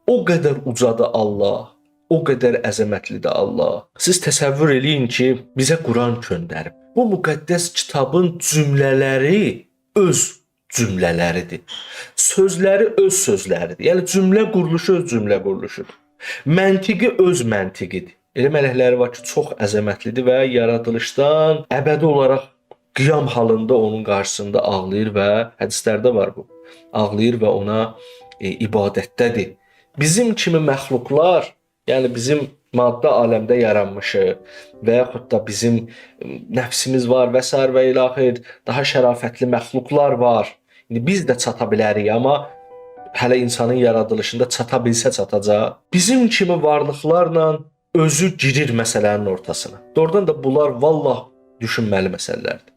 O qədər ucadır Allah, o qədər əzəmətlidir Allah. Siz təsəvvür eləyin ki, bizə Quran göndərib. Bu müqəddəs kitabın cümlələri öz cümlələridir. Sözləri öz sözləridir. Yəni cümlə quruluşu öz cümlə quruluşudur. Məntiqi öz məntiqidir. Elə mələkləri var ki, çox əzəmətlidir və yaradılışdan əbədi olaraq qiyam halında onun qarşısında ağlayır və hədislərdə var bu. Ağlayır və ona ibadətdədir. Bizim kimi məxluqlar, yəni bizim maddi aləmdə yaranmışıq və yaxud da bizim nəfsimiz var və sair və ilaxır, daha şərafətli məxluqlar var. İndi biz də çata bilərik, amma hələ insanın yaradılışında çata bilsə çatacaq. Bizim kimi varlıqlarla özü girir məsələnin ortasına. Doğrudan da bunlar vallah düşünməli məsələlərdir.